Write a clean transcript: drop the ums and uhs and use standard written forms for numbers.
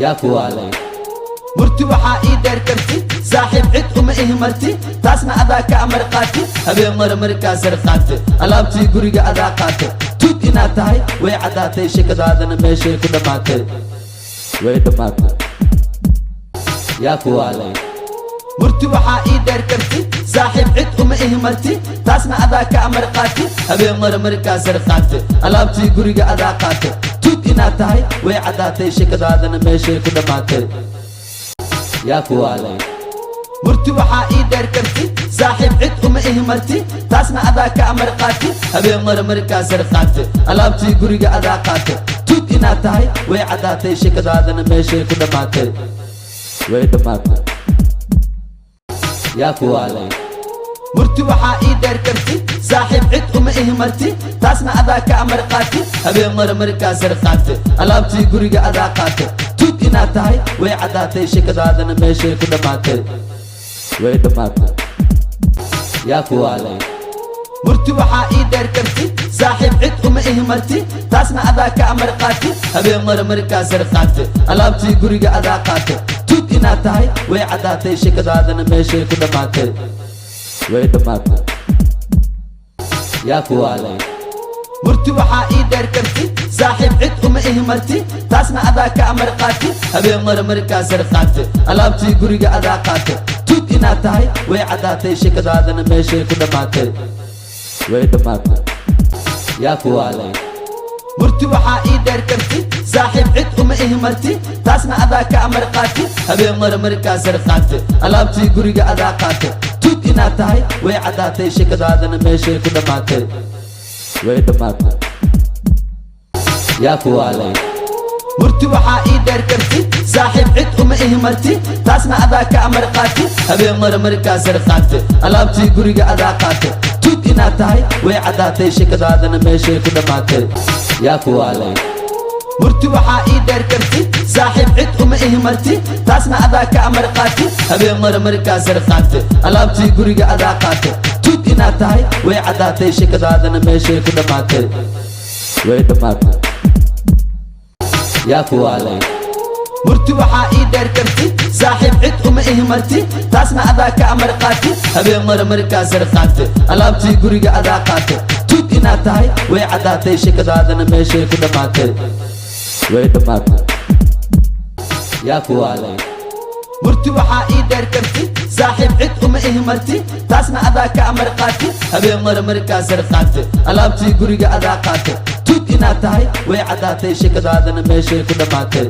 Yaa ku waalay? Murti waxaa ii dheer karti, saaxiib cid uma ihi marti, taasna adaa ka amar qaati. Habeen mara markaa sarqaante, alaabtii guriga adaa qaate. Tuug inaad tahay way caddaatay, sheekadaadana meeshay ku dhammaatay. Way dhammaatay. Yaa ku waalay? Murti waxaa ii dheer karti, saaxiib cid uma ihi marti, taasna adaa ka amar qaati. Habeen mara markaa sarqaante, alaabtii guriga adaa qaate. Tuug inaad tahay way caddaatay, sheekadaadana meeshay ku dhammaatay. Yaa ku waalay? Murti waxaa ii dheer karti, saaxiib cid uma ihi marti, taasna adaa ka amar qaati. Habeen mara markaa sarqaante, alaabtii guriga adaa qaate. Tuug inaad tahay way caddaatay, sheekadaadana meeshay ku dhammaatay. Way dhammaatay. Yaa ku waalay? Murti waxaa ii dheer karti, saaxiib cid uma ihi marti, taasna adaa ka amar qaati. Habeen mara markaa sarqaante, alaabtii guriga adaa qaate. Tuug inaad tahay way caddaatay, sheekadaadana meeshay ku dhammaatay. Way dhammaatay. Yaa ku waalay? Murti waxaa ii dheer karti, saaxiib cid uma ihi marti, taasna adaa ka amar qaati. Habeen mara markaa sarqaante, alaabtii guriga adaa qaate. Tuug inaad tahay way caddaatay, sheekadaadana meeshay ku dhammaatay. Way dhammaatay. Yaa ku waalay? Murti waxaa ii dheer karti, saaxiib cid uma ihi marti, taasna adaa ka amar qaati. Habeen mara markaa sarqaante, alaabtii guriga adaa qaate. Tuug inaad tahay way caddaatay, sheekadaadana meeshay ku dhammaatay. Way dhammaatay. Yaa ku waalay? Murti waxaa ii dheer karti, saaxiib cid uma ihi marti, taasna adaa ka amar qaati. Habeen mara markaa sarqaante, alaabtii guriga adaa qaate. Tuug inaad tahay way caddaatay, sheekadaadana meeshay ku dhammaatay. Way dhammaatay. Yaa ku waalay? Murti waxaa ii dheer karti, saaxiib cid uma ihi marti, taasna adaa ka amar qaati. Habeen mara markaa sarqaante, alaabtii guriga adaa qaate. Tuug inaad tahay way caddaatay, sheekadaadana meeshay ku dhammaatay. Yaa ku waalay? Murti waxaa ii dheer karti, saaxiib cid uma ihi marti, taasna adaa ka amar qaati. Habeen mara markaa sarqaante, alaabtii guriga adaa qaate. Tuug inaad tahay way caddaatay, sheekadaadana meeshay ku dhammaatay. Way dhammaatay. Yaa ku waalay? Murti waxaa ii dheer karti, saaxiib cid uma ihi marti, taasna adaa ka amar qaati. Habeen mara markaa sarqaante, alaabtii guriga adaa qaate. Tuug inaad tahay way caddaatay, sheekadaadana meeshay ku dhammaatay. Way dhammaatay. Yaa ku waalay? Murti waxaa ii dheer karti, saaxiib cid uma ihi marti, taasna adaa ka amar qaati. Habeen mara markaa sarqaante, alaabtii guriga adaa qaate. Tuug inaad tahay way caddaatay, sheekadaadana meeshay ku dhammaatay.